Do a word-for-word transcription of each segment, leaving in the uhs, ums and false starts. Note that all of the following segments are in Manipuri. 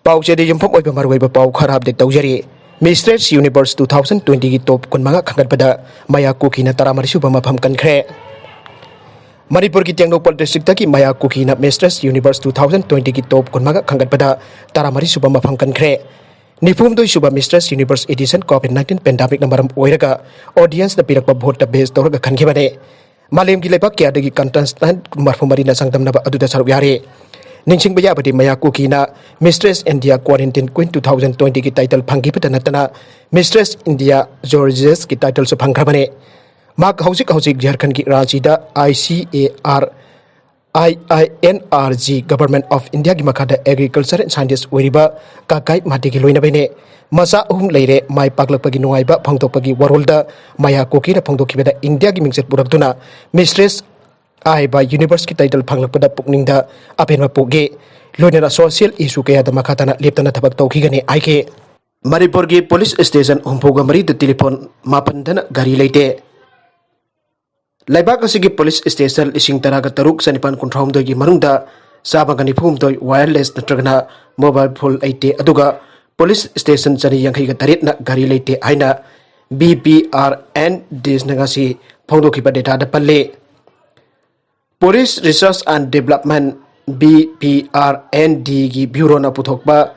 ꯄꯥꯎꯆꯦꯗ ꯌꯨꯝꯐꯝ ꯑꯣꯏꯕ ꯃꯔꯨꯑꯣꯏꯕ ꯄꯥꯎ ꯈꯔ ꯑꯞꯗꯦꯠ ꯇꯧꯖꯔꯤ꯫ Mistress Universe two thousand twenty ꯒꯤ ꯇꯣꯞ ꯀꯨꯟꯃꯉꯥ ꯈꯟꯒꯠꯄꯗ ꯃꯌꯥ ꯀꯨꯀꯤꯅ ꯇꯔꯥꯃꯔꯤ ꯁꯨꯕ ꯃꯐꯝ ꯀꯟꯈ꯭ꯔꯦ꯫ ꯃꯅꯤꯄꯨꯔꯒꯤ ꯇꯦꯡꯅꯧꯄꯜ ꯗꯤꯁꯇ꯭ꯔꯤꯛꯇꯒꯤ ꯃꯌꯥ ꯀꯨꯀꯤꯅ Mistress Universe two thousand twenty ꯒꯤ ꯇꯣꯞ ꯀꯨꯟꯃꯉꯥ ꯈꯟꯒꯠꯄꯗ ꯇꯔꯥꯃꯔꯤ ꯁꯨꯕ ꯃꯐꯝ ꯀꯟꯈ꯭ꯔꯦ꯫ ꯅꯤꯐꯨꯍꯨꯝꯗꯣꯏ ꯁꯨꯕ Mistress Universe edition COVID nineteen pandemic ꯅ ꯃꯔꯝ ꯑꯣꯏꯔꯒ audience ꯅ ꯄꯤꯔꯛꯄ vote ꯇ base ꯇꯧꯔꯒ ꯈꯟꯈꯤꯕꯅꯤ꯫ ꯃꯥꯂꯦꯝꯒꯤ ꯂꯩꯕꯥꯛ ꯀꯌꯥꯗꯒꯤ contestant ꯃꯔꯐꯨ ꯃꯔꯤꯅ ꯆꯥꯡꯗꯝꯅꯕ ꯑꯗꯨꯗ ꯁꯔꯨꯛ ꯌꯥꯔꯤ꯫ ꯅꯤꯡꯁꯤꯡꯕ ꯌꯥꯕꯗꯤ, ꯃꯌꯥ ꯀꯨꯀꯤꯅ Mistress India Quarantine Queen two thousand twenty ꯒꯤ title ꯐꯪꯈꯤꯕꯇ ꯅꯠꯇꯅ Mistress India Georges ꯀꯤ title ꯁꯨ ꯐꯪꯈ꯭ꯔꯕꯅꯤ꯫ ꯃꯍꯥꯛ ꯍꯧꯖꯤꯛ ꯍꯧꯖꯤꯛ ꯖꯔꯈꯟꯒꯤ ꯔꯥꯟꯆꯤꯗ I C A R I I N R G Government of India ꯒꯤ ꯃꯈꯥꯗ Agriculture and Scientist ꯑꯣꯏꯔꯤꯕ ꯀꯥꯀꯥꯏ ꯃꯥꯇꯤꯒꯤ ꯂꯣꯏꯅꯕꯤꯅꯤ꯫ ꯃꯆꯥ ꯑꯍꯨꯝ ꯂꯩꯔꯦ꯫ ꯃꯥꯏ ꯄꯥꯛꯂꯛꯄꯒꯤ ꯅꯨꯡꯉꯥꯏꯕ ꯐꯣꯡꯗꯣꯛꯄꯒꯤ ꯋꯥꯔꯣꯜꯗ ꯃꯌꯥ ꯀꯨꯀꯤꯅ ꯐꯣꯡꯗꯣꯛꯈꯤꯕꯗ, ꯏꯟꯗꯤꯌꯥꯒꯤ ꯃꯤꯡꯆꯠ ꯄꯨꯔꯛꯇꯨꯅ Mistress ꯍꯥꯏꯕ Universe ꯀꯤ title ꯐꯪꯂꯛꯄꯗ ꯄꯨꯛꯅꯤꯡꯗ ꯑꯄꯦꯟꯕ ꯄꯣꯛꯏ꯫ ꯂꯣꯏꯅꯅ social issue ꯀꯌꯥꯗ ꯃꯈꯥ ꯇꯥꯅ ꯂꯦꯞꯇꯅ ꯊꯕꯛ ꯇꯧꯈꯤꯒꯅꯤ ꯍꯥꯏꯈꯤ꯫ ꯃꯅꯤꯄꯨꯔꯒꯤ police station ꯍꯨꯝꯐꯨꯒ ꯃꯔꯤꯗ telephone ꯃꯥꯄꯟꯗꯅ ꯒꯥꯔꯤ ꯂꯩꯇꯦ꯫ ꯂꯩꯕꯥꯛ ꯑꯁꯤꯒꯤ police station ꯂꯤꯁꯤꯡ ꯇꯔꯥꯒ ꯇꯔꯨꯛ ꯆꯅꯤꯄꯥꯟ ꯀꯨꯟꯊ꯭ꯔꯥ ꯍꯨꯝꯗꯣꯏꯒꯤ ꯃꯅꯨꯡꯗ ꯆꯥꯝꯃꯒ ꯅꯤꯐꯨ ꯍꯨꯝꯗꯣꯏ wireless ꯅꯠꯇ꯭ꯔꯒꯅ mobile phone ꯂꯩꯇꯦ, ꯑꯗꯨꯒ police station ꯆꯅꯤ ꯌꯥꯡꯈꯩꯒ ꯇꯔꯦꯠꯅ ꯒꯥꯔꯤ ꯂꯩꯇꯦ ꯍꯥꯏꯅ B P R N D ꯅ ꯉꯁꯤ ꯐꯣꯡꯗꯣꯛꯈꯤꯕ data ꯗ ꯄꯜꯂꯤ꯫ Police Research and Development, B P R N D ꯒꯤ bureau ꯅ ꯄꯨꯊꯣꯛꯄ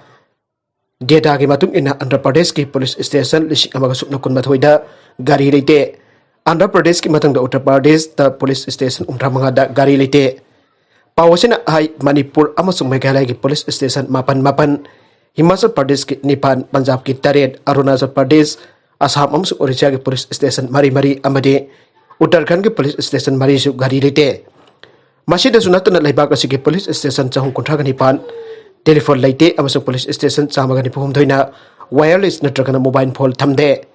data ꯒꯤ ꯃꯇꯨꯡ ꯏꯟꯅ, ꯑꯟꯙ꯭ꯔ ꯄ꯭ꯔꯗꯦꯁꯀꯤ police station ꯂꯤꯁꯤꯡ ꯑꯃꯒ ꯁꯨꯞꯅ ꯀꯨꯟꯃꯥꯊꯣꯏꯗ ꯒꯥꯔꯤ ꯂꯩꯇꯦ꯫ ꯑꯟꯙ꯭ꯔ ꯄ꯭ꯔꯗꯦꯁꯀꯤ ꯃꯊꯪꯗ ꯎꯠꯇꯔ ꯄ꯭ꯔꯗꯦꯁꯇ police station ꯍꯨꯝꯗ꯭ꯔꯥ ꯃꯉꯥꯗ ꯒꯥꯔꯤ ꯂꯩꯇꯦ꯫ ꯄꯥꯎ ꯑꯁꯤꯅ ꯍꯥꯏ, ꯃꯅꯤꯄꯨꯔ ꯑꯃꯁꯨꯡ ꯃꯦꯘꯥꯂꯌꯒꯤ police station ꯃꯥꯄꯟ ꯃꯥꯄꯟ, ꯍꯤꯃꯥꯆꯜ ꯄ꯭ꯔꯗꯦꯁꯀꯤ ꯅꯤꯄꯥꯟ, ꯄꯟꯖꯥꯕꯀꯤ ꯇꯔꯦꯠ, ꯑꯔꯨꯅꯥꯆꯜ ꯄ꯭ꯔꯗꯦꯁ, ꯑꯁꯥꯝ ꯑꯃꯁꯨꯡ ꯑꯣꯔꯤꯁꯥꯒꯤ police station ꯃꯔꯤ ꯃꯔꯤ ꯑꯃꯗꯤ ꯎꯠꯇꯔꯈꯟꯗꯒꯤ police station ꯃꯔꯤꯁꯨ ꯒꯥꯔꯤ ꯂꯩꯇꯦ꯫ ꯃꯁꯤꯗꯁꯨ ꯅꯠꯇꯅ, ꯂꯩꯕꯥꯛ ꯑꯁꯤꯒꯤ police station ꯆꯍꯨꯝ ꯀꯨꯟꯊ꯭ꯔꯥꯒ ꯅꯤꯄꯥꯟ telephone ꯂꯩꯇꯦ ꯑꯃꯁꯨꯡ police station ꯆꯥꯝꯃꯒ ꯅꯤꯐꯨ ꯍꯨꯝꯗꯣꯏꯅ wireless ꯅꯠꯇ꯭ꯔꯒꯅ mobile phone ꯊꯝꯗꯦ꯫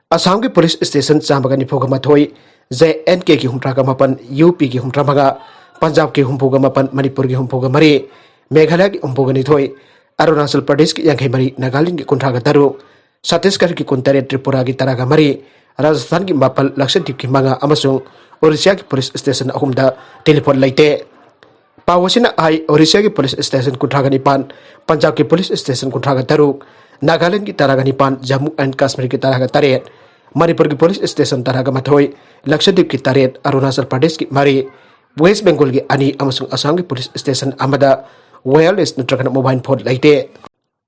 ꯑꯁꯥꯝꯒꯤ police station ꯆꯥꯝꯃꯒ ꯅꯤꯐꯨꯒ ꯃꯥꯊꯣꯏ, J and K ꯒꯤ ꯍꯨꯝꯗ꯭ꯔꯥꯒ ꯃꯥꯄꯟ, U P ꯒꯤ ꯍꯨꯝꯗ꯭ꯔꯥ ꯃꯉꯥ, ꯄꯟꯖꯥꯕꯀꯤ ꯍꯨꯝꯐꯨꯒ ꯃꯥꯄꯟ, ꯃꯅꯤꯄꯨꯔꯒꯤ ꯍꯨꯝꯐꯨꯒ ꯃꯔꯤ, ꯃꯦꯘꯥꯂꯌꯒꯤ ꯍꯨꯝꯐꯨꯒ ꯅꯤꯊꯣꯏ, ꯑꯔꯨꯅꯥꯆꯜ ꯄ꯭ꯔꯗꯦꯁꯀꯤ ꯌꯥꯡꯈꯩ ꯃꯔꯤ, ꯅꯥꯒꯥꯂꯦꯟꯒꯤ ꯀꯨꯟꯊ꯭ꯔꯥꯒ ꯇꯔꯨꯛ, ꯁꯠꯇꯤꯁꯒꯔꯒꯤ ꯀꯨꯟꯇꯔꯦꯠ, ꯇ꯭ꯔꯤꯄꯨꯔꯥꯒꯤ ꯇꯔꯥꯒ ꯃꯔꯤ, ꯔꯥꯖꯁꯊꯥꯟꯒꯤ ꯃꯥꯄꯜ, ꯂꯛꯁꯗꯤꯞꯀꯤ ꯃꯉꯥ ꯑꯃꯁꯨꯡ ꯑꯣꯔꯤꯁꯥꯒꯤ police station ꯑꯍꯨꯝꯗ telephone ꯂꯩꯇꯦ꯫ ꯄꯥꯎ ꯑꯁꯤꯅ ꯍꯥꯏ, ꯑꯣꯔꯤꯁꯥꯒꯤ ꯄꯨꯂꯤꯁ ꯁ꯭ꯇꯦꯁꯟ ꯀꯨꯟꯊ꯭ꯔꯥꯒ ꯅꯤꯄꯥꯟ, ꯄꯟꯖꯥꯕꯀꯤ ꯄꯨꯂꯤꯁ ꯁ꯭ꯇꯦꯁꯟ ꯀꯨꯟꯊ꯭ꯔꯥꯒ ꯇꯔꯨꯛ, ꯅꯥꯒꯥꯂꯦꯟꯗꯒꯤ ꯇꯔꯥꯒ ꯅꯤꯄꯥꯟ, ꯖꯝꯃꯨ ꯑꯦꯟ ꯀꯥꯁꯃꯤꯔꯒꯤ ꯇꯔꯥꯒ ꯇꯔꯦꯠ, ꯃꯅꯤꯄꯨꯔꯒꯤ ꯄꯨꯂꯤꯁ ꯁ꯭ꯇꯦꯁꯟ ꯇꯔꯥꯒ ꯃꯥꯊꯣꯏ, ꯂꯛꯁꯗꯤꯞꯀꯤ ꯇꯔꯦꯠ, ꯑꯔꯨꯅꯥꯆꯜ ꯄ꯭ꯔꯗꯦꯁꯀꯤ ꯃꯔꯤ, ꯋꯦꯁ ꯕꯦꯡꯒꯣꯜꯒꯤ ꯑꯅꯤ ꯑꯃꯁꯨꯡ ꯑꯁꯥꯝꯒꯤ ꯄꯨꯂꯤꯁ ꯁ꯭ꯇꯦꯁꯟ ꯑꯃꯗ ꯋꯥꯌꯔꯂꯦꯁ ꯅꯠꯇ꯭ꯔꯒꯅ ꯃꯣꯕꯥꯏꯜ ꯐꯣꯟ ꯂꯩꯇꯦ꯫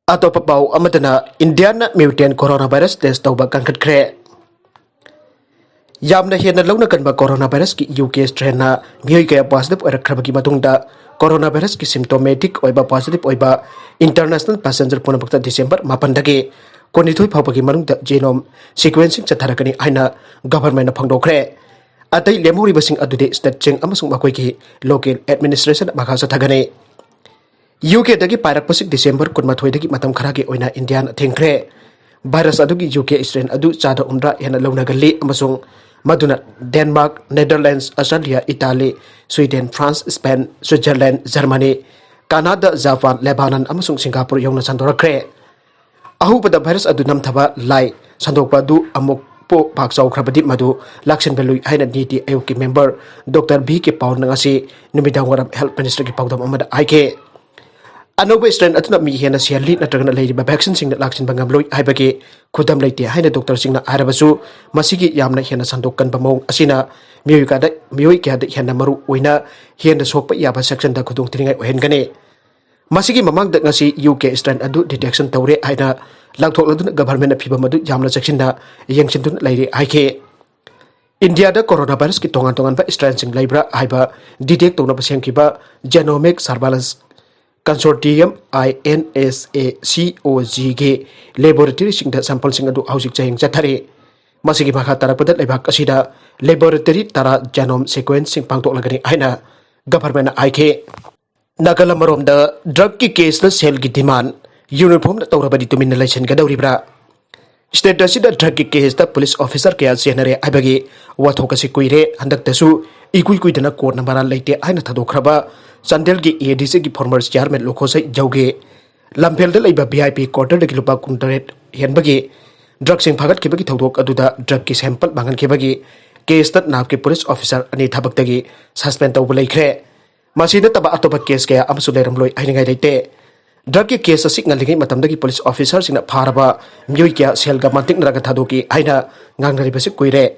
ꯑꯇꯣꯞꯄ ꯄꯥꯎ ꯑꯃꯗꯅ, ꯏꯟꯗꯤꯌꯥꯅ mutant corona virus test ꯇꯧꯕ ꯀꯟꯈꯠꯈ꯭ꯔꯦ꯫ ꯌꯥꯝꯅ ꯍꯦꯟꯅ ꯂꯧꯅ ꯀꯟꯕ corona virusꯀꯤ U K strainꯅ ꯃꯤꯑꯣꯏ ꯀꯌꯥ positive ꯑꯣꯏꯔꯛꯈ꯭ꯔꯕꯒꯤ ꯃꯇꯨꯡꯗ, corona virusꯀꯤ symptomatic ꯑꯣꯏꯕ positive ꯑꯣꯏꯕ international passenger ꯄꯨꯝꯅꯃꯛꯇ December ꯃꯥꯄꯟꯗꯒꯤ ꯀꯨꯟꯅꯤꯊꯣꯏ ꯐꯥꯎꯕꯒꯤ ꯃꯅꯨꯡꯗ genome sequencing ꯆꯠꯊꯔꯛꯀꯅꯤ ꯍꯥꯏꯅ governmentꯅ ꯐꯣꯡꯗꯣꯛꯈ꯭ꯔꯦ꯫ ꯑꯇꯩ ꯂꯦꯝꯍꯧꯔꯤꯕꯁꯤꯡ ꯑꯗꯨꯗꯤ stateꯁꯤꯡ ꯑꯃꯁꯨꯡ ꯃꯈꯣꯏꯒꯤ local administration ꯃꯈꯥ ꯆꯠꯊꯒꯅꯤ꯫ U Kꯗꯒꯤ ꯄꯥꯏꯔꯛꯄꯁꯤꯡ December ꯀꯨꯟꯃꯥꯊꯣꯏꯗꯒꯤ ꯃꯇꯝ ꯈꯔꯒꯤ ꯑꯣꯏꯅ ꯏꯟꯗꯤꯌꯥꯅ ꯊꯤꯡꯈ꯭ꯔꯦ꯫ Virus ꯑꯗꯨꯒꯤ U K strain ꯑꯗꯨ ꯆꯥꯗ ꯍꯨꯝꯗ꯭ꯔꯥ ꯍꯦꯟꯅ ꯂꯧꯅꯒꯜꯂꯤ ꯑꯃꯁꯨꯡ ꯃꯗꯨꯅ Denmark, Netherlands, Australia, Italy, Sweden, France, Spain, Switzerland, Germany, Canada, Japan, Lebanon ꯑꯃꯁꯨꯡ Singapore ꯌꯧꯅ ꯁꯟꯗꯣꯔꯛꯈ꯭ꯔꯦ꯫ ꯑꯍꯧꯕꯗ virus ꯑꯗꯨ ꯅꯝꯊꯕ ꯂꯥꯏ ꯁꯟꯗꯣꯛꯄ ꯑꯗꯨ ꯑꯃꯨꯛ ꯄꯣ-, ꯄꯥꯛ ꯆꯥꯎꯈ꯭ꯔꯕꯗꯤ ꯃꯗꯨ ꯂꯥꯛꯁꯤꯟꯕ ꯂꯨꯏ ꯍꯥꯏꯅ ꯅꯤꯇꯤ ꯑꯥꯌꯣꯒꯀꯤ member Doctor V K Paulꯅ ꯉꯁꯤ ꯅꯨꯃꯤꯗꯥꯡ ꯋꯥꯏꯔꯝ health ministerꯒꯤ ꯄꯥꯎꯗꯝ ꯑꯃꯗ ꯍꯥꯏꯈꯤ꯫ ꯑꯅꯧꯕ strain ꯑꯗꯨꯅ ꯃꯤ ꯍꯦꯟꯅ ꯁꯤꯍꯜꯂꯤ ꯅꯠꯇ꯭ꯔꯒꯅ ꯂꯩꯔꯤꯕ vaccineꯁꯤꯡꯅ ꯂꯥꯛꯁꯤꯟꯕ ꯉꯝꯂꯣꯏ ꯍꯥꯏꯕꯒꯤ ꯈꯨꯗꯝ ꯂꯩꯇꯦ ꯍꯥꯏꯅ doctorꯁꯤꯡꯅ ꯍꯥꯏꯔꯕꯁꯨ, ꯃꯁꯤꯒꯤ ꯌꯥꯝꯅ ꯍꯦꯟꯅ ꯁꯟꯗꯣꯛꯀꯟꯕ ꯃꯑꯣꯡ ꯑꯁꯤꯅ ꯃꯤꯑꯣꯏ ꯀꯌꯥꯗ, ꯃꯤꯑꯣꯏ ꯀꯌꯥꯗ ꯍꯦꯟꯅ ꯃꯔꯨ ꯑꯣꯏꯅ ꯍꯦꯟꯅ ꯁꯣꯛꯄ ꯌꯥꯕ sectionꯗ ꯈꯨꯗꯣꯡꯊꯤꯅꯤꯡꯉꯥꯏ ꯑꯣꯏꯍꯟꯒꯅꯤ꯫ ꯃꯁꯤꯒꯤ ꯃꯃꯥꯡꯗ ꯉꯁꯤ U K strain ꯑꯗꯨ detection ꯇꯧꯔꯦ ꯍꯥꯏꯅ ꯂꯥꯎꯊꯣꯛꯂꯗꯨꯅ governmentꯅ ꯐꯤꯚꯝ ꯑꯗꯨ ꯌꯥꯝꯅ ꯆꯦꯛꯁꯤꯟꯅ ꯌꯦꯡꯁꯤꯟꯗꯨꯅ ꯂꯩꯔꯤ ꯍꯥꯏꯈꯤ꯫ ꯏꯟꯗꯤꯌꯥꯗ corona virusꯀꯤ ꯇꯣꯉꯥꯟ ꯇꯣꯉꯥꯟꯕ strainꯁꯤꯡ ꯂꯩꯕ꯭ꯔꯥ ꯍꯥꯏꯕ detect ꯇꯧꯅꯕ ꯁꯦꯝꯈꯤꯕ Genomic Surveillance Consortium, I N S A C O Gꯒꯤ laboratoryꯁꯤꯡꯗ sampleꯁꯤꯡ ꯑꯗꯨ ꯍꯧꯖꯤꯛ ꯆꯌꯦꯡ ꯆꯠꯊꯔꯤ꯫ ꯃꯁꯤꯒꯤ ꯃꯈꯥ ꯇꯥꯔꯛꯄꯗ ꯂꯩꯕꯥꯛ ꯑꯁꯤꯗ laboratory ꯇꯔꯥ genome sequenceꯁꯤꯡ ꯄꯥꯡꯊꯣꯛꯂꯒꯅꯤ ꯍꯥꯏꯅ governmentꯅ ꯍꯥꯏꯈꯤ꯫ ꯅꯥꯀꯜ ꯑꯃꯔꯣꯝꯗ, drugꯀꯤ caseꯇ cellꯒꯤ demand uniformꯗ ꯇꯧꯔꯕꯗꯤ ꯇꯨꯃꯤꯟꯅ ꯂꯩꯁꯤꯟꯒꯗꯧꯔꯤꯕ꯭ꯔꯥ? State ꯑꯁꯤꯗ drugꯀꯤ caseꯇ police officer ꯀꯌꯥ ꯆꯦꯟꯅꯔꯦ ꯍꯥꯏꯕꯒꯤ ꯋꯥꯊꯣꯛ ꯑꯁꯤ ꯀꯨꯏꯔꯦ꯫ ꯍꯟꯗꯛꯇꯁꯨ ꯏꯀꯨꯏ ꯀꯨꯏꯗꯅ courtꯅ ꯃꯔꯥꯜ ꯂꯩꯇꯦ ꯍꯥꯏꯅ ꯊꯥꯗꯣꯛꯈ꯭ꯔꯕ ꯆꯥꯟꯗꯦꯜꯒꯤ ADCꯒꯤ former chairman ꯂꯨꯈꯣꯁꯩ ꯖꯧꯒꯤ ꯂꯝꯐꯦꯜꯗ ꯂꯩꯕ VIP quarterꯗꯒꯤ ꯂꯨꯄꯥ ꯀꯨꯟꯇꯔꯦꯠ ꯍꯦꯟꯕꯒꯤ drugꯁꯤꯡ ꯐꯥꯒꯠꯈꯤꯕꯒꯤ ꯊꯧꯗꯣꯛ ꯑꯗꯨꯗ drugꯀꯤ sample ꯃꯥꯡꯍꯟꯈꯤꯕꯒꯤ caseꯇ ꯅꯥꯞꯀꯤ police officer ꯑꯅꯤ ꯊꯕꯛꯇꯒꯤ suspend ꯇꯧꯕ ꯂꯩꯈ꯭ꯔꯦ꯫ ꯃꯁꯤ ꯅꯠꯇꯕ ꯑꯇꯣꯞꯄ ꯀꯦꯁ ꯀꯌꯥ ꯑꯃꯁꯨ ꯂꯩꯔꯝꯂꯣꯏ ꯍꯥꯏꯅꯤꯡꯉꯥꯏ ꯂꯩꯇꯦ꯫ ꯗ꯭ꯔꯒꯀꯤ ꯀꯦꯁ ꯑꯁꯤ ꯉꯜꯂꯤꯉꯩ ꯃꯇꯝꯗꯒꯤ ꯄꯨꯂꯤꯁ ꯑꯣꯐꯤꯁꯔꯁꯤꯡꯅ ꯐꯥꯔꯕ ꯃꯤꯑꯣꯏ ꯀꯌꯥ ꯁꯦꯜꯒ ꯃꯥꯟꯇꯤꯛꯅꯔꯒ ꯊꯥꯗꯣꯛꯈꯤ ꯍꯥꯏꯅ ꯉꯥꯡꯅꯔꯤꯕꯁꯤ ꯀꯨꯏꯔꯦ꯫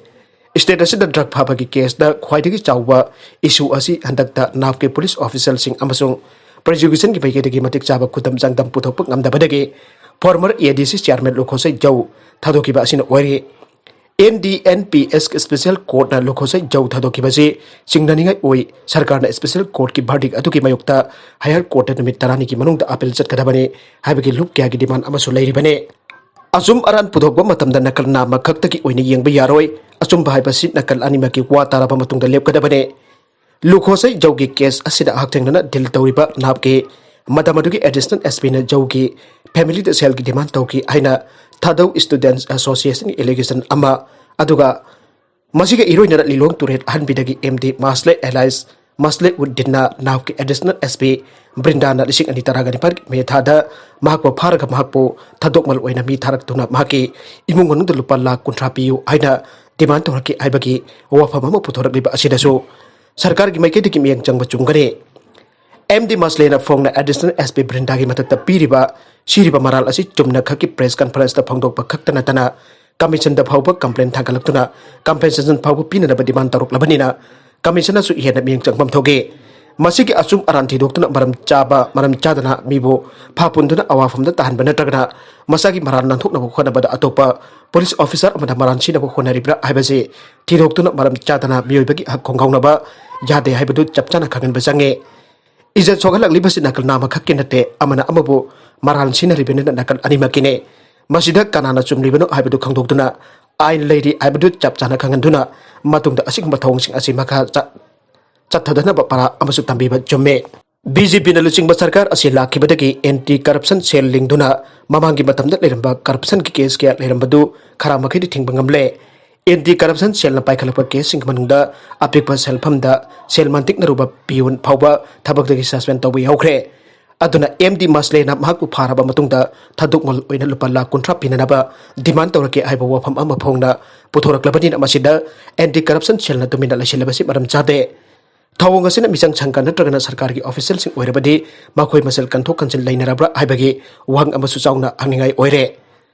ꯁ꯭ꯇꯦꯠ ꯑꯁꯤꯗ ꯗ꯭ꯔꯒ ꯐꯥꯕꯒꯤ ꯀꯦꯁꯇ ꯈ꯭ꯋꯥꯏꯗꯒꯤ ꯆꯥꯎꯕ ꯏꯁꯨ ꯑꯁꯤ ꯍꯟꯗꯛꯇ ꯅꯥꯞꯀꯤ ꯄꯨꯂꯤꯁ ꯑꯣꯐꯤꯁꯔꯁꯤꯡ ꯑꯃꯁꯨꯡ ꯄ꯭ꯔꯣꯁꯤꯀ꯭ꯌꯨꯁꯟꯒꯤ ꯃꯥꯏꯀꯩꯗꯒꯤ ꯃꯇꯤꯛ ꯆꯥꯕ ꯈꯨꯗꯝ ꯆꯥꯡꯗꯝ ꯄꯨꯊꯣꯛꯄ ꯉꯝꯗꯕꯗꯒꯤ ꯐꯣꯔꯃꯔ ꯑꯦ ꯗꯤ ꯁꯤ ꯆꯤꯌꯥꯔꯃꯦꯟ ꯂꯨꯈꯣꯁꯩ ꯖꯧ ꯊꯥꯗꯣꯛꯈꯤꯕ ꯑꯁꯤꯅ ꯑꯣꯏꯔꯤ꯫ N D N P S special ꯀꯣꯔꯠꯅ ꯂꯨꯈꯣꯁꯩ ꯖꯧ ꯊꯥꯗꯣꯛꯈꯤꯕꯁꯤ ꯆꯤꯡꯅꯅꯤꯡꯉꯥꯏ ꯑꯣꯏ꯫ ꯁꯔꯀꯥꯔꯅ ꯁ꯭ꯄꯦꯁꯦꯜ ꯀꯣꯔꯠꯀꯤ ꯚꯔꯗꯤꯛ ꯑꯗꯨꯒꯤ ꯃꯥꯌꯣꯛꯇ ꯍꯥꯌꯔ ꯀꯣꯔꯠꯇ ꯅꯨꯃꯤꯠ ꯇꯔꯥꯅꯤꯒꯤ ꯃꯅꯨꯡꯗ ꯑꯄꯤꯜ ꯆꯠꯀꯗꯕꯅꯤ ꯍꯥꯏꯕꯒꯤ ꯂꯨꯞ ꯀꯌꯥꯒꯤ ꯗꯤꯃꯥꯟ ꯑꯃꯁꯨ ꯂꯩꯔꯤꯕꯅꯤ꯫ ꯑꯆꯨꯝ ꯑꯔꯥꯟ ꯄꯨꯊꯣꯛꯄ ꯃꯇꯝꯗ ꯅꯥꯀꯜ ꯅꯥꯝꯃ ꯈꯛꯇꯒꯤ ꯑꯣꯏꯅ ꯌꯦꯡꯕ ꯌꯥꯔꯣꯏ꯫ ꯑꯆꯨꯝꯕ ꯍꯥꯏꯕꯁꯤ ꯅꯥꯀꯜ ꯑꯅꯤꯃꯛꯀꯤ ꯋꯥ ꯇꯥꯔꯕ ꯃꯇꯨꯡꯗ ꯂꯦꯞꯀꯗꯕꯅꯤ꯫ ꯂꯨꯈꯣꯁꯩ ꯖꯧꯒꯤ ꯀꯦꯁ ꯑꯁꯤꯗ ꯍꯛꯊꯦꯡꯅꯅ ꯗꯤꯜ ꯇꯧꯔꯤꯕ ꯅꯥꯞꯀꯤ ꯃꯇꯝ ꯑꯗꯨꯒꯤ ꯑꯦꯗꯤꯁꯅꯦꯜ ꯑꯦꯁ ꯄꯤꯅ ꯖꯧꯒꯤ ꯐꯦꯃꯤꯂꯤꯗ ꯁꯦꯜꯒꯤ ꯗꯤꯃꯥꯟ ꯇꯧꯈꯤ ꯍꯥꯏꯅ ꯊꯥꯗꯧ ꯁ꯭ꯇꯨꯗꯦꯟꯠꯁ ꯑꯦꯁꯣꯁꯤꯌꯦꯁꯟꯒꯤ ꯑꯦꯂꯤꯒꯦꯁꯟ ꯑꯃ, ꯑꯗꯨꯒ ꯃꯁꯤꯒ ꯏꯔꯣꯏꯅꯅ ꯂꯤꯂꯣꯡ ꯇꯨꯔꯦꯜ ꯑꯍꯟꯕꯤꯗꯒꯤ ꯑꯦꯝ ꯗꯤ ꯃꯥꯁꯂꯦ ꯑꯦꯂꯥꯏꯁ ꯃꯥꯁꯂꯦ ꯎꯗꯤꯟꯅ ꯅꯥꯞꯀꯤ ꯑꯦꯗꯤꯁꯅꯦꯜ ꯑꯦꯁ ꯄꯤ ꯕ꯭ꯔꯤꯟꯗꯥꯅ ꯂꯤꯁꯤꯡ ꯑꯅꯤ ꯇꯔꯥꯒ ꯅꯤꯄꯥꯟꯒꯤ ꯃꯦ ꯊꯥꯗ ꯃꯍꯥꯛꯄꯨ ꯐꯥꯔꯒ ꯃꯍꯥꯛꯄꯨ ꯊꯥꯗꯣꯛꯃꯜ ꯑꯣꯏꯅ ꯃꯤ ꯊꯥꯔꯛꯇꯨꯅ ꯃꯍꯥꯛꯀꯤ ꯏꯃꯨꯡ ꯃꯅꯨꯡꯗ ꯂꯨꯄꯥ ꯂꯥꯈ ꯀꯨꯟꯊ꯭ꯔꯥ ꯄꯤꯌꯨ ꯍꯥꯏꯅ ꯗꯤꯃꯥꯟ ꯇꯧꯔꯛꯈꯤ ꯍꯥꯏꯕꯒꯤ ꯋꯥꯐꯝ ꯑꯃ ꯄꯨꯊꯣꯔꯛꯂꯤꯕ ꯑꯁꯤꯗꯁꯨ ꯁꯔꯀꯥꯔꯒꯤ ꯃꯥꯏꯀꯩꯗꯒꯤ ꯃꯤꯠꯌꯦꯡ ꯆꯪꯕ ꯆꯨꯝꯒꯅꯤ꯫ ꯑꯦꯝ ꯗꯤ ꯃꯥꯁꯂꯦꯅ ꯐꯣꯡꯅ ꯑꯦꯗꯤꯁꯅꯦꯜ ꯑꯦꯁ ꯄꯤ ꯕ꯭ꯔꯤꯟꯗꯥꯒꯤ ꯃꯊꯛꯇ ꯄꯤꯔꯤꯕ ꯁꯤꯔꯤꯕ ꯃꯔꯥꯜ ꯑꯁꯤ ꯆꯨꯝꯅ ꯈꯛꯀꯤ ꯄ꯭ꯔꯦꯁ ꯀꯟꯐꯔꯦꯟꯁꯇ ꯐꯣꯡꯗꯣꯛꯄ ꯈꯛꯇ ꯅꯠꯇꯅ ꯀꯃꯤꯁꯟꯗ ꯐꯥꯎꯕ ꯀꯝꯄ꯭ꯂꯦꯟ ꯊꯥꯡꯒꯠꯂꯛꯇꯨꯅ ꯀꯝꯄꯦꯟꯁꯦꯁꯟ ꯐꯥꯎꯕ ꯄꯤꯅꯅꯕ ꯗꯤꯃꯥꯟ ꯇꯧꯔꯛꯂꯕꯅꯤꯅ ꯀꯃꯤꯁꯟꯅꯁꯨ ꯍꯦꯟꯅ ꯃꯤꯠꯌꯦꯡ ꯆꯪꯐꯝ ꯊꯣꯛꯏ꯫ ꯃꯁꯤꯒꯤ ꯑꯆꯨꯝ ꯑꯔꯥꯟ ꯊꯤꯗꯣꯛꯇꯨꯅ ꯃꯔꯝ ꯆꯥꯕ, ꯃꯔꯝ ꯆꯥꯗꯅ ꯃꯤꯕꯨ ꯐꯥꯄꯨꯟꯗꯨꯅ ꯑꯋꯥꯐꯝꯗ ꯇꯥꯍꯟꯕ ꯅꯠꯇ꯭ꯔꯒꯅ ꯃꯁꯥꯒꯤ ꯃꯔꯥꯜ ꯅꯥꯟꯊꯣꯛꯅꯕ ꯍꯣꯠꯅꯕꯗ ꯑꯇꯣꯞꯄ ꯄꯨꯂꯤꯁ ꯑꯣꯐꯤꯁꯥꯔ ꯑꯃꯗ ꯃꯔꯥꯜ ꯁꯤꯅꯕ ꯍꯣꯠꯅꯔꯤꯕ꯭ꯔꯥ ꯍꯥꯏꯕꯁꯤ ꯊꯤꯗꯣꯛꯇꯨꯅ ꯃꯔꯝ ꯆꯥꯗꯅ ꯃꯤꯑꯣꯏꯕꯒꯤ ꯍꯛ ꯈꯣꯡꯒꯥꯎꯅꯕ ꯌꯥꯗꯦ ꯍꯥꯏꯕꯗꯨ ꯆꯞ ꯆꯥꯅ ꯈꯪꯍꯟꯕ ꯆꯪꯉꯤ꯫ ꯏꯖꯠ ꯁꯣꯛꯍꯜꯂꯛꯂꯤꯕꯁꯤ ꯅꯥꯀꯜ ꯅꯥꯝꯃ ꯈꯛꯀꯤ ꯅꯠꯇꯦ, ꯑꯃꯅ ꯑꯃꯕꯨ ꯃꯔꯥꯜ ꯁꯤꯟꯅꯔꯤꯕꯅꯤꯅ ꯅꯥꯀꯜ ꯑꯅꯤꯃꯛꯀꯤꯅꯦ꯫ ꯃꯁꯤꯗ ꯀꯅꯥꯅ ꯆꯨꯝꯂꯤꯕꯅꯣ ꯍꯥꯏꯕꯗꯨ ꯈꯪꯗꯣꯛꯇꯨꯅ ꯑꯥꯏꯟ ꯂꯩꯔꯤ ꯍꯥꯏꯕꯗꯨ ꯆꯞ ꯆꯥꯅ ꯈꯪꯍꯟꯗꯨꯅ ꯃꯇꯨꯡꯗ ꯑꯁꯤꯒꯨꯝꯕ ꯊꯧꯑꯣꯡꯁꯤꯡ ꯑꯁꯤ ꯃꯈꯥ ꯆꯠ-, ꯆꯠꯊꯗꯅꯕ ꯄꯔꯥ ꯑꯃꯁꯨ ꯇꯝꯕꯤꯕ ꯆꯨꯝꯃꯦ꯫ ꯕꯤ ꯖꯦ ꯄꯤꯅ ꯂꯨꯆꯤꯡꯕ ꯁꯔꯀꯥꯔ ꯑꯁꯤ ꯂꯥꯛꯈꯤꯕꯗꯒꯤ ꯑꯦꯟꯇꯤ ꯀꯔꯞꯁꯟ ꯁꯦꯜ ꯂꯤꯡꯗꯨꯅ ꯃꯃꯥꯡꯒꯤ ꯃꯇꯝꯗ ꯂꯩꯔꯝꯕ ꯀꯔꯞꯁꯟꯒꯤ ꯀꯦꯁ ꯀꯌꯥ ꯂꯩꯔꯝꯕꯗꯨ ꯈꯔ ꯃꯈꯩꯗꯤ ꯊꯤꯡꯕ ꯉꯝꯂꯦ꯫ ꯑꯦꯟꯇꯤ ꯀꯔꯞꯁꯟ ꯁꯦꯜꯅ ꯄꯥꯏꯈꯠꯂꯛꯄ ꯀꯦꯁꯁꯤꯡꯒꯤ ꯃꯅꯨꯡꯗ ꯑꯄꯤꯛꯄ ꯁꯦꯜꯐꯝꯗ ꯁꯦꯜ ꯃꯟꯇꯤꯛꯅꯔꯨꯕ ꯄꯤꯌꯣꯟ ꯐꯥꯎꯕ ꯊꯕꯛꯇꯒꯤ ꯁꯁꯄꯦꯟ ꯇꯧꯕ ꯌꯥꯎꯈ꯭ꯔꯦ꯫ ꯑꯗꯨꯅ ꯑꯦꯝ ꯗꯤ ꯃꯁꯂꯦꯅ ꯃꯍꯥꯛꯄꯨ ꯐꯥꯔꯕ ꯃꯇꯨꯡꯗ ꯊꯥꯗꯣꯛꯃꯜ ꯑꯣꯏꯅ ꯂꯨꯄꯥ ꯂꯥꯈ ꯀꯨꯟꯊ꯭ꯔꯥ ꯄꯤꯅꯅꯕ ꯗꯤꯃꯥꯟ ꯇꯧꯔꯛꯀꯦ ꯍꯥꯏꯕ ꯋꯥꯐꯝ ꯑꯃ ꯐꯣꯡꯅ ꯄꯨꯊꯣꯔꯛꯂꯕꯅꯤꯅ ꯃꯁꯤꯗ ꯑꯦꯟꯇꯤ ꯀꯔꯞꯁꯟ ꯁꯦꯜꯅ ꯇꯨꯃꯤꯟꯅ ꯂꯩꯁꯤꯜꯂꯕꯁꯤ ꯃꯔꯝ ꯆꯥꯗꯦ꯫ ꯊꯧꯑꯣꯡ ꯑꯁꯤꯅ ꯃꯤꯆꯪ ꯁꯪꯒ ꯅꯠꯇ꯭ꯔꯒꯅ ꯁꯔꯀꯥꯔꯒꯤ ꯑꯣꯐꯤꯁꯤꯌꯦꯜꯁꯤꯡ ꯑꯣꯏꯔꯕꯗꯤ ꯃꯈꯣꯏ ꯃꯁꯦꯜ ꯀꯟꯊꯣꯛ ꯀꯟꯁꯤꯟ ꯂꯩꯅꯔꯕ꯭ꯔꯥ ꯍꯥꯏꯕꯒꯤ ꯋꯥꯍꯪ ꯑꯃꯁꯨ ꯆꯥꯎꯅ ꯍꯪꯅꯤꯡꯉꯥꯏ ꯑꯣꯏꯔꯦ꯫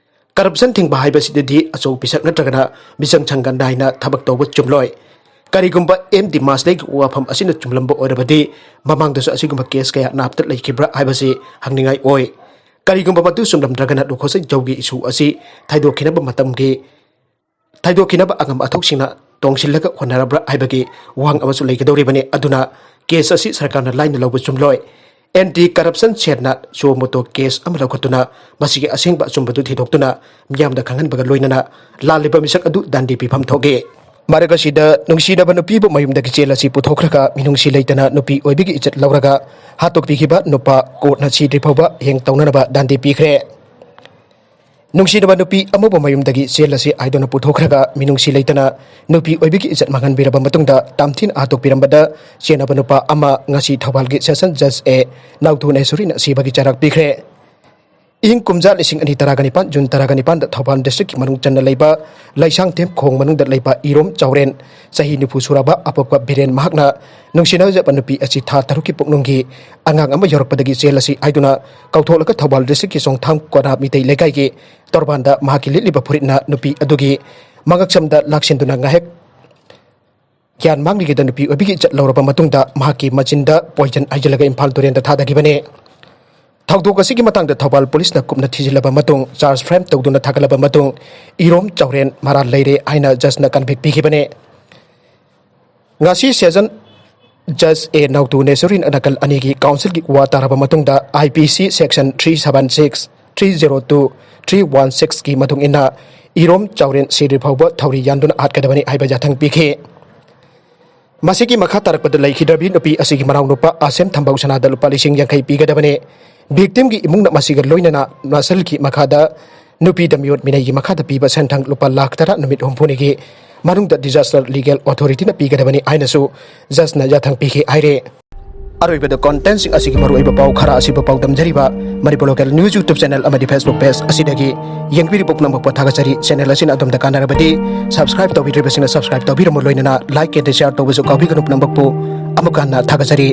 ꯀꯔꯞꯁꯟ ꯊꯤꯡꯕ ꯍꯥꯏꯕꯁꯤꯗꯗꯤ ꯑꯆꯧ ꯄꯤꯁꯛ ꯅꯠꯇ꯭ꯔꯒꯅ ꯃꯤꯆꯪ ꯁꯪꯒ ꯅꯥꯏꯅ ꯊꯕꯛ ꯇꯧꯕ ꯆꯨꯝꯂꯣꯏ꯫ ꯀꯔꯤꯒꯨꯝꯕ ꯑꯦꯝ ꯗꯤ ꯃꯥꯁꯂꯦꯒꯤ ꯋꯥꯐꯝ ꯑꯁꯤꯅ ꯆꯨꯝꯂꯝꯕ ꯑꯣꯏꯔꯕꯗꯤ ꯃꯃꯥꯡꯗꯁꯨ ꯑꯁꯤꯒꯨꯝꯕ ꯀꯦꯁ ꯀꯌꯥ ꯅꯥꯞꯇ ꯂꯩꯈꯤꯕ꯭ꯔꯥ ꯍꯥꯏꯕꯁꯤ ꯍꯪꯅꯤꯡꯉꯥꯏ ꯑꯣꯏ꯫ ꯀꯔꯤꯒꯨꯝꯕ ꯃꯗꯨ ꯆꯨꯝꯂꯝꯗ꯭ꯔꯒꯅ ꯂꯨꯈꯣꯁꯩ ꯖꯧꯒꯤ ꯏꯁꯨ ꯑꯁꯤ ꯊꯩꯗꯣꯛꯈꯤꯅꯕ ꯃꯇꯝꯒꯤ ꯊꯩꯗꯣꯛꯈꯤꯅꯕ ꯑꯉꯝ ꯑꯊꯧꯁꯤꯡꯅ ꯇꯣꯡꯁꯤꯜꯂꯒ ꯍꯣꯠꯅꯔꯕ꯭ꯔꯥ ꯍꯥꯏꯕꯒꯤ ꯋꯥꯍꯪ ꯑꯃꯁꯨ ꯂꯩꯒꯗꯧꯔꯤꯕꯅꯤ꯫ ꯑꯗꯨꯅ ꯀꯦꯁ ꯑꯁꯤ ꯁꯔꯀꯥꯔꯅ ꯂꯥꯏꯅ ꯂꯧꯕ ꯆꯨꯝꯂꯣꯏ꯫ ꯑꯦꯟꯇꯤ ꯀꯔꯞꯁꯟ ꯁꯦꯜꯅ ꯁꯨꯑꯣ ꯃꯣꯇꯣ ꯀꯦꯁ ꯑꯃ ꯂꯧꯈꯠꯇꯨꯅ ꯃꯁꯤꯒꯤ ꯑꯁꯦꯡꯕ ꯑꯆꯨꯝꯕꯗꯨ ꯊꯤꯗꯣꯛꯇꯨꯅ ꯃꯤꯌꯥꯝꯗ ꯈꯪꯍꯟꯕꯒ ꯂꯣꯏꯅꯅ ꯂꯥꯜꯂꯤꯕ ꯃꯤꯁꯛ ꯑꯗꯨ ꯗꯟꯗꯤ ꯄꯤꯐꯝ ꯊꯣꯛꯏ꯫ ꯃꯔꯛ ꯑꯁꯤꯗ ꯅꯨꯡꯁꯤꯅꯕ ꯅꯨꯄꯤꯕꯨ ꯃꯌꯨꯝꯗꯒꯤ ꯖꯦꯜ ꯑꯁꯤ ꯄꯨꯊꯣꯛꯈ꯭ꯔꯒ ꯃꯤꯅꯨꯡꯁꯤ ꯂꯩꯇꯅ ꯅꯨꯄꯤ ꯑꯣꯏꯕꯒꯤ ꯏꯖꯠ ꯂꯧꯔꯒ ꯍꯥꯠꯇꯣꯛꯄꯤꯈꯤꯕ ꯅꯨꯄꯥ ꯀꯣꯔꯠꯅ ꯁꯤꯗ꯭ꯔꯤ ꯐꯥꯎꯕ ꯍꯦꯡ ꯇꯧꯅꯅꯕ ꯗꯟꯗꯤ ꯄꯤꯈ꯭ꯔꯦ꯫ ꯅꯨꯡꯁꯤꯅꯕ ꯅꯨꯄꯤ ꯑꯃꯕꯨ ꯃꯌꯨꯝꯗꯒꯤ ꯖꯦꯜ ꯑꯁꯤ ꯍꯥꯏꯗꯨꯅ ꯄꯨꯊꯣꯛꯈ꯭ꯔꯒ ꯃꯤꯅꯨꯡꯁꯤ ꯂꯩꯇꯅ ꯅꯨꯄꯤ ꯑꯣꯏꯕꯒꯤ ꯏꯖꯠ ꯃꯥꯡꯍꯟꯕꯤꯔꯕ ꯃꯇꯨꯡꯗ ꯇꯝꯊꯤꯅ ꯍꯥꯠꯇꯣꯛꯄꯤꯔꯝꯕꯗ ꯆꯦꯟꯅꯕ ꯅꯨꯄꯥ ꯑꯃ ꯉꯁꯤ ꯊꯧꯕꯥꯜꯒꯤ ꯁꯦꯁꯟ ꯖꯖ ꯑꯦ ꯅꯥꯎꯊꯣ ꯅꯦꯁꯣꯔꯤꯅ ꯁꯤꯕꯒꯤ ꯆꯩꯔꯥꯛ ꯄꯤꯈ꯭ꯔꯦ꯫ ꯏꯪ ꯀꯨꯝꯖꯥ ꯂꯤꯁꯤꯡ ꯑꯅꯤ ꯇꯔꯥꯒ ꯅꯤꯄꯥꯟ ꯖꯨꯟ ꯇꯔꯥꯒ ꯅꯤꯄꯥꯟꯗ ꯊꯧꯕꯥꯜ ꯗꯤꯁꯇ꯭ꯔꯤꯛꯀꯤ ꯃꯅꯨꯡ ꯆꯟꯅ ꯂꯩꯕ ꯂꯩꯁꯥꯡꯊꯦꯝ ꯈꯣꯡ ꯃꯅꯨꯡꯗ ꯂꯩꯕ ꯏꯔꯣꯝ ꯆꯥꯎꯔꯦꯟ, ꯆꯍꯤ ꯅꯤꯐꯨ ꯁꯨꯔꯕ ꯑꯄꯣꯛꯄ ꯕꯤꯔꯦꯟ ꯃꯍꯥꯛꯅ ꯅꯨꯡꯁꯤꯅꯖꯕ ꯅꯨꯄꯤ ꯑꯁꯤ ꯊꯥ ꯇꯔꯨꯛꯀꯤ ꯄꯨꯛꯅꯨꯡꯒꯤ ꯑꯉꯥꯡ ꯑꯃ ꯌꯧꯔꯛꯄꯗꯒꯤ ꯖꯦꯜ ꯑꯁꯤ ꯍꯥꯏꯗꯨꯅ ꯀꯧꯊꯣꯛꯂꯒ ꯊꯧꯕꯥꯜ ꯗꯤꯁꯇ꯭ꯔꯤꯛꯀꯤ ꯆꯣꯡꯊꯥꯝ ꯀꯣꯅꯥ ꯃꯤꯇꯩ ꯂꯩꯀꯥꯏꯒꯤ ꯇꯣꯔꯕꯥꯟꯗ ꯃꯍꯥꯛꯀꯤ ꯂꯤꯠꯂꯤꯕ ꯐꯨꯔꯤꯠꯅ ꯅꯨꯄꯤ ꯑꯗꯨꯒꯤ ꯃꯉꯛꯁꯝꯗ ꯂꯥꯛꯁꯤꯟꯗꯨꯅ ꯉꯥꯏꯍꯥꯛ ꯒ꯭ꯌꯥꯟ ꯃꯥꯡꯂꯤꯉꯩꯗ ꯅꯨꯄꯤ ꯑꯣꯏꯕꯤꯒꯤ ꯏꯖꯠ ꯂꯧꯔꯕ ꯃꯇꯨꯡꯗ ꯃꯍꯥꯛꯀꯤ ꯃꯆꯤꯟꯗ ꯄꯣꯏꯖꯟ ꯍꯩꯖꯤꯜꯂꯒ ꯏꯝꯐꯥꯜ ꯇꯨꯔꯦꯟꯗ ꯊꯥꯗꯈꯤꯕꯅꯤ꯫ ꯊꯧꯗꯣꯛ ꯑꯁꯤꯒꯤ ꯃꯇꯥꯡꯗ ꯊꯧꯕꯥꯜ ꯄꯨꯂꯤꯁꯅ ꯀꯨꯞꯅ ꯊꯤꯖꯤꯜꯂꯕ ꯃꯇꯨꯡ ꯆꯥꯔꯖ ꯐ꯭ꯔꯦꯝ ꯇꯧꯗꯨꯅ ꯊꯥꯒꯠꯂꯕ ꯃꯇꯨꯡ ꯏꯔꯣꯝ ꯆꯥꯎꯔꯦꯟ ꯃꯔꯥꯜ ꯂꯩꯔꯦ ꯍꯥꯏꯅ ꯖꯖꯅ ꯀꯟꯚꯤꯛ ꯄꯤꯈꯤꯕꯅꯤ꯫ ꯉꯁꯤ ꯁꯦꯁꯟ ꯖꯖ ꯑꯦ ꯅꯥꯎꯇꯨ ꯅꯦꯁꯣꯔꯤꯟ ꯅꯥꯀꯜ ꯑꯅꯤꯒꯤ ꯀꯥꯎꯟꯁꯤꯜꯒꯤ ꯋꯥ ꯇꯥꯔꯕ ꯃꯇꯨꯡꯗ ꯑꯥꯏ ꯄꯤ ꯁꯤ section three seven six, three zero two, three one ꯁꯤꯛꯁꯀꯤ ꯃꯇꯨꯡ ꯏꯟꯅ ꯏꯔꯣꯝ ꯆꯥꯎꯔꯦꯟ ꯁꯤꯗ꯭ꯔꯤ ꯐꯥꯎꯕ ꯊꯧꯔꯤ ꯌꯥꯟꯗꯨꯅ ꯍꯥꯠꯀꯗꯕꯅꯤ ꯍꯥꯏꯕ ꯌꯥꯊꯪ ꯄꯤꯈꯤ꯫ ꯃꯁꯤꯒꯤ ꯃꯈꯥ ꯇꯥꯔꯛꯄꯗ ꯂꯩꯈꯤꯗ꯭ꯔꯕꯤ ꯅꯨꯄꯤ ꯑꯁꯤꯒꯤ ꯃꯅꯥꯎꯅꯨꯄꯥ ꯑꯁꯦꯝ ꯊꯝꯕꯧ ꯁꯅꯥꯗ ꯂꯨꯄꯥ ꯂꯤꯁꯤꯡ ꯌꯥꯡꯈꯩ ꯄꯤꯒꯗꯕꯅꯤ꯫ ꯚꯤꯛꯇꯤꯝꯒꯤ ꯏꯃꯨꯡꯅ ꯃꯁꯤꯒ ꯂꯣꯏꯅꯅ ꯃꯁꯜꯒꯤ ꯃꯈꯥꯗ ꯅꯨꯄꯤꯗ ꯃꯤꯑꯣꯠ ꯃꯤꯅꯩꯒꯤ ꯃꯈꯥꯗ ꯄꯤꯕ ꯁꯦꯟꯊꯪ ꯂꯨꯄꯥ ꯂꯥꯈ ꯇꯔꯥ ꯅꯨꯃꯤꯠ ꯍꯨꯝꯐꯨꯅꯤꯒꯤ ꯃꯅꯨꯡꯗ ꯗꯤꯖꯥꯁꯇꯔ ꯂꯤꯒꯦꯜ ꯑꯣꯊꯣꯔꯤꯇꯤꯅ ꯄꯤꯒꯗꯕꯅꯤ ꯍꯥꯏꯅꯁꯨ ꯖꯖꯅ ꯌꯥꯊꯪ ꯄꯤꯈꯤ ꯍꯥꯏꯔꯦ꯫ ꯑꯔꯣꯏꯕꯗ contentꯁꯤꯡ ꯑꯁꯤꯒꯤ ꯃꯔꯨꯑꯣꯏꯕ ꯄꯥꯎ ꯈꯔ ꯑꯁꯤꯕꯨ ꯄꯥꯎꯗꯝꯖꯔꯤꯕ Manipur Local News YouTube channel ꯑꯃꯗꯤ Facebook page ꯑꯁꯤꯗꯒꯤ ꯌꯦꯡꯕꯤꯔꯤꯕ ꯄꯨꯝꯅꯃꯛꯄꯨ ꯊꯥꯒꯠꯆꯔꯤ꯫ Channel ꯑꯁꯤꯅ ꯑꯗꯣꯝꯗ ꯀꯥꯟꯅꯔꯕꯗꯤ subscribe ꯇꯧꯕꯤꯗ꯭ꯔꯤꯕꯁꯤꯡꯅ subscribe ꯇꯧꯕꯤꯔꯝꯃꯨ, ꯂꯣꯏꯅꯅ like and share ꯇꯧꯕꯁꯨ ꯀꯥꯎꯕꯤꯒꯅꯨ꯫ ꯄꯨꯝꯅꯃꯛꯄꯨ ꯑꯃꯨꯛ ꯍꯟꯅ ꯊꯥꯒꯠꯆꯔꯤ꯫